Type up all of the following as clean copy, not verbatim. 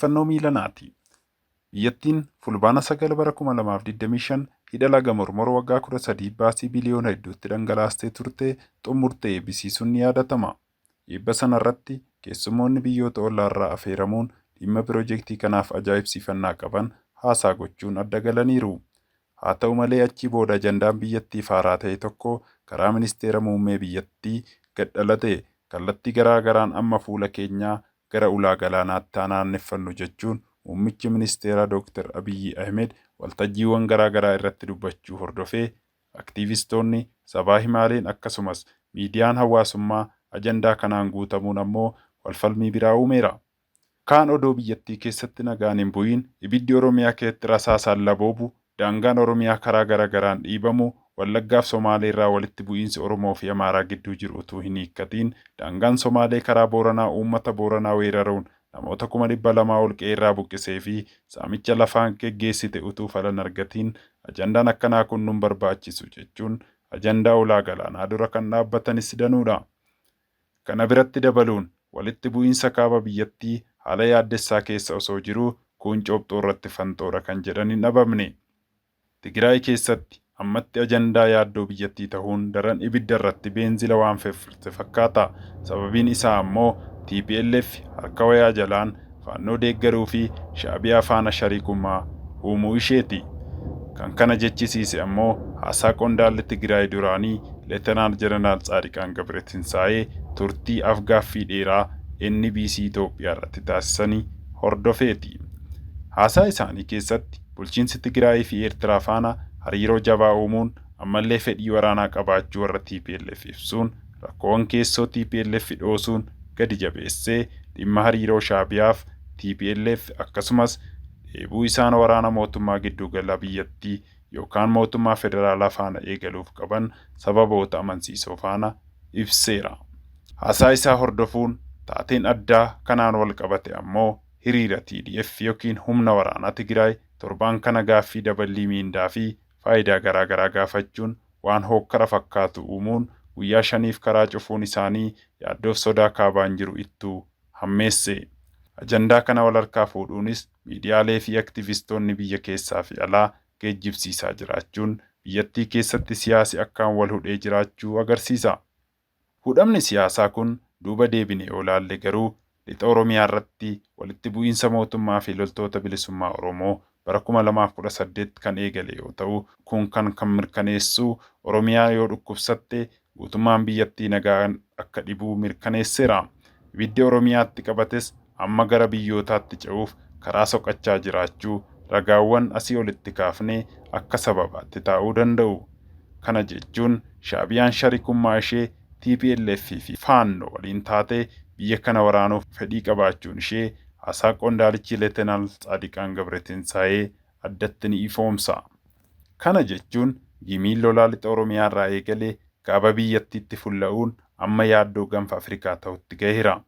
Odeeffannoo miilanaati. Biyyattiin Fulbaana 9 bara 2025 hidha laga Mormor waggaa 13 baasii biliyoona hedduutti dhangalaastee turte xumurtee eebbisiisuun ni yaadatama. Eebba sanarratti keessummoonni biyyoota ollaarraa afeeramuun dhimma pirojektii kanaaf ajaa'ibsiifannaa qaban haasaa gochuun adda galaniiru. Haa ta'u malee achii booda ajandaan biyyattiif haaraa ta'e tokko karaa ministeera muummee biyyattii gad dhalate kallattii garaa garaan amma fuula keenyaa gara ulaa galaanaatti haa naanneffannu jechuun muummichi ministeeraa Dooktar Abiyyi Ahimed waltajjiiwwan garaa garaa irratti dubbachuu hordofee aktiivistoonni, sabaa himaaleen akkasumas miidiyaan hawaasummaa ajandaa kanaan guutamuun ammoo walfalmii biraa uumeera. Kaan odoo biyyattii keessatti nagaan hin bu'iin ibiddi Oromiyaa keessatti rasaasaan laboobu, daangaan Oromiyaa karaa gara garaan dhiibamu, Wallaggaaf Somaaleerraa walitti bu'iinsi Oromoo fi Amaaraa gidduu jiru utuu hin hiikkatiin daangaan Somaalee karaa Booranaa uummata Booranaa weeraruun namoota 200,000 ol qe'eerraa buqqisee fi saamicha lafaa geggeessite utuu fala hin argatiin ajandaan akkanaa kun nun barbaachisu jechuun ajandaa ulaa galaanaa dura kan dhaabbatanis danuudha. Kana biratti dabaluun walitti bu'iinsa kaaba biyyattii haala yaaddessaa keessa osoo jiruu kuun coophxoo irratti fanxoodha kan jedhan hin dhabamne. Tigiraay keessatti ammatti ajandaa yaaddoo biyyattii tahuun daran ibidda irratti beenzila waan firfirse fakkaata. Sababiin isaa ammoo tplf harka wayaa jalaan Faannoo deeggaruu fi Shaabiyaa faana shariikummaa uumuu isheeti. Kan kana jechisiise ammoo haasaa qondaalli Tigiraay duraanii Letenaal Jeneraal Tsaadiqaan Gabiretinsaa'ee turtii af-gaaffii dheeraa NBC Itoophiyaa irratti taasisani hordofeeti. Haasaa isaanii keessatti bulchiinsi Tigiraayii fi Eertiraa faana hariiroo jabaa uumuun ammallee fedhii waraanaa qabaachuu warra tplf ibsuun rakkoowwan keessoo tplf dhoosuun gadi jabeessee dhimma hariiroo Shaabiyaaf tplf akkasumas dheebuu isaan waraana mootummaa gidduugala biyyattii yookaan mootummaa federaalaa faana eegaluuf qaban sababoota amansiisoo faana ibseera. Haasaa isaa hordofuun taateen addaa kanaan walqabate ammoo hiriira TDF yookiin humna waraanaa Tigiraay torbaan kana gaaffii daballii miindaa fi faayidaa garaa garaa gaafachuun waan hookkara fakkaatu uumuun guyyaa shaniif karaa cufuun isaanii yaaddoof sodaa kaabaan jiru ittuu hammeesse. Ajandaa kana walharkaa fuudhuunis miidiyaalee fi aktivistoonni biyya keessaa fi alaa geejjibsiisaa jiraachuun biyyattii keessatti siyaasi akkaan wal hudhee jiraachuu agarsiisa. Hudhamni siyaasaa kun duuba deebine yoo laalle garuu Lixa Oromiyaa irratti walitti bu'iinsa mootummaa fi loltoota bilisummaa Oromoo bara 2018 kan eegale yoo ta'u, kun kan kan mirkaneessu Oromiyaa yoo dhukkubsatte guutummaan biyyattii nagaan akka dhibuu mirkaneesseera. Ibiddi Oromiyaatti qabates amma gara biyyootaatti ce'uuf karaa soqachaa jiraachuu ragaawwan asii olitti kaafne akka sababaatti taa'uu danda'u. Kana jechuun Shaabiyaan sharikummaa ishee tplf fi Faannoo waliin taatee biyya kana waraanuuf fedhii qabaachuun ishee haasaa qondaalichi Letenaal Tsaadiqaan Gabretinsaa'ee addatti ni ifoomsa. Kana jechuun gimiin lolaa Lixa Oromiyaarraa eegale kaaba biyyattiitti fulla'uun amma yaaddoo Ganfa Afrikaa ta'utti gaheera.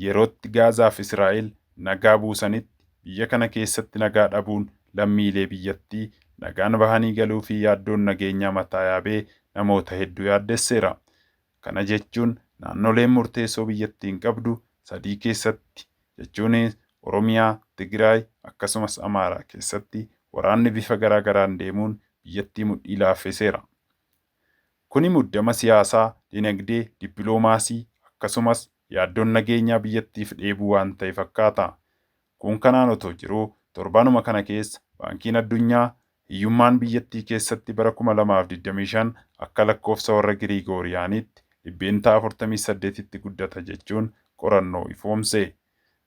Yerootti Gaazaa fi Israa'el nagaa buusanitti biyya kana keessatti nagaa dhabuun lammiilee biyyattii nagaan bahanii galuu fi yaaddoon nageenyaa mataa yaabee namoota hedduu yaaddesseera. Kana jechuun naannoleen murteessoo biyyattiin qabdu sadii keessatti jechuunis Oromiyaa, Tigraay akkasumas Amaaraa keessatti waraanni bifa garaa garaan deemuun biyyattii mudhii laaffiseera. Kuni muddama siyaasaa, dinagdee, dippiloomaasii akkasumas yaaddoon nageenyaa biyyattiif dheebuu waan ta'e fakkaata. Kun kanaan otoo jiruu torbanuma kana keessa Baankiin Addunyaa hiyyummaan biyyattii keessatti bara 2025 akka lakkoofsa warra Giriigooriyaaniitti 48%tti guddata jechuun qorannoo ifoomse.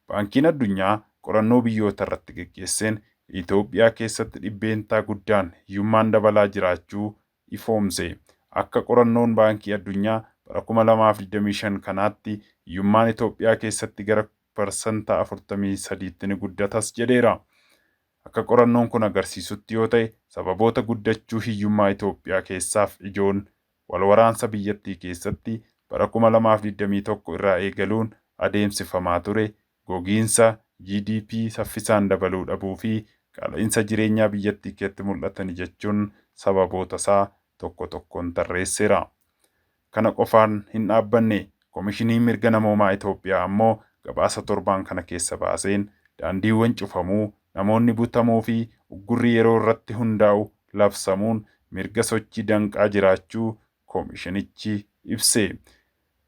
Baankiin Addunyaa qorannoo biyyoota irratti geggeesseen Itoophiyaa keessatti dhibbeentaa guddaan hiyyummaan dabalaa jiraachuu ifoomse. Akka qorannoon Baankii Addunyaa bara 2025 kanaatti hiyyummaan Itoophiyaa keessatti gara parsantaa 43tti ni guddatas jedheera. Akka qorannoon kun agarsiisutti yoo ta'e sababoota guddachuu hiyyummaa Itoophiyaa keessaaf ijoon wal waraansa biyyattii keessatti bara 2021 irraa eegaluun adeemsifamaa ture, gogiinsa GDP saffisaan dabaluu dhabuu fi qaala'insa jireenyaa biyyattii keessatti mul'atani jechuun sababootasaa tokko tokkoon tarreesseera. Kana qofaan hin dhaabbanne. Komishiniin Mirga Namoomaa Itoophiyaa ammoo gabaasa torbaan kana keessa baaseen Daandiiwwan cufamuu, namoonni butamuu fi uggurri yeroo irratti hundaa'u labsamuun mirga sochii danqaa jiraachuu koomishinichi ibse.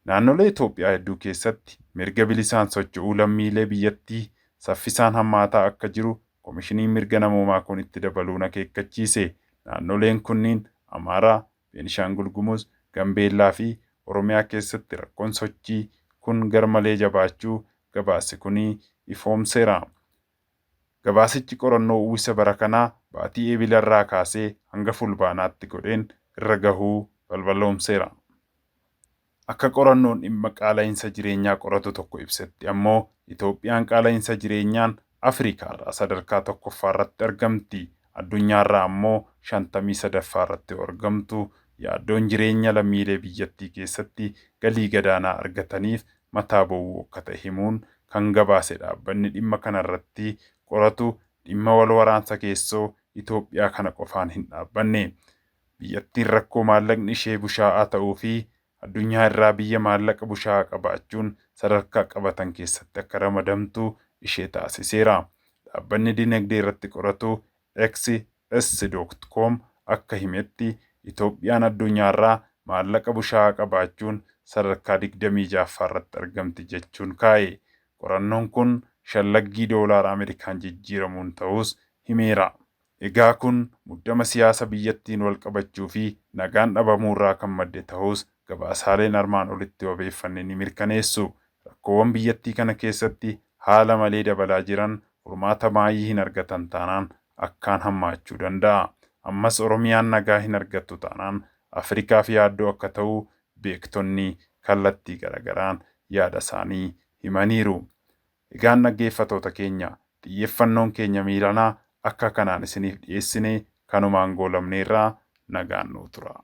Naannolee Itoophiyaa hedduu keessatti mirga bilisaan socho'uu lammiilee biyyattii saffisaan hammaataa akka jiru koomishiniin mirga namoomaa kun itti dabaluun akeekkachiise. Naannoleen kunniin Amaaraa, Beenishaangul Gumuz, Gambeellaa fi Oromiyaa keessatti rakkoon sochii kun garmalee jabaachuu gabaasi kun ifoomseera. Gabaasichi qorannoo uwwisa bara kanaa baatii Eebilarraa kaasee hanga Fulbaanaatti godheen irra gahuu balballoomseera. Akka qorannoon dhimma qaala'insa jireenyaa qoratu tokko ibsetti ammoo Itoophiyaan qaala'insa jireenyaan Afrikaarraa sadarkaa tokkoffaarratti argamti. Addunyaarraa ammoo 53ffaarratti argamtu. Yaaddoon jireenya lammiilee biyyattii keessatti galii gadaanaa argataniif mataa bowwuu akka ta'e himuun kan gabaase dhaabbanni dhimma kanarratti qoratu dhimma wal waraansa keessoo Itoophiyaa kana qofaan hin dhaabbanne. Biyyattiin rakkoo maallaqni ishee bushaa'aa ta'uu fi addunyaa irraa biyya maallaqa bushaa'aa qabaachuun sadarkaa qabatan keessatti akka ramadamtu ishee taasiseera. Dhaabbanni dinagdee irratti qoratu XS.com akka himetti Itoophiyaan addunyaarraa maallaqa bushaa'aa qabaachuun sadarkaa 26ffaa irratti argamti jechuun kaa'e. Qorannoon kun shallaggii doolaara Ameerikaan jijjiiramuun ta'us himeera. Egaa kun muddama siyaasa biyyattiin wal qabachuu fi nagaan dhabamuurraa kan madde ta'us gabaasaaleen armaan olitti wabeeffanne ni mirkaneessu. Rakkoowwan biyyattii kana keessatti haala malee dabalaa jiran furmaata maayii hin argatan taanaan akkaan hammaachuu danda'a. Ammas Oromiyaan nagaa hin argattu taanaan Afrikaaf yaaddoo akka ta'u beektonni kallattii garagaraan yaada isaanii himaniiru. Egaan dhaggeeffatoota keenya xiyyeeffannoon keenya miilanaa akka kanaan isiniif dhiyeessine kanumaan goolabneerraa nagaan nuu tura.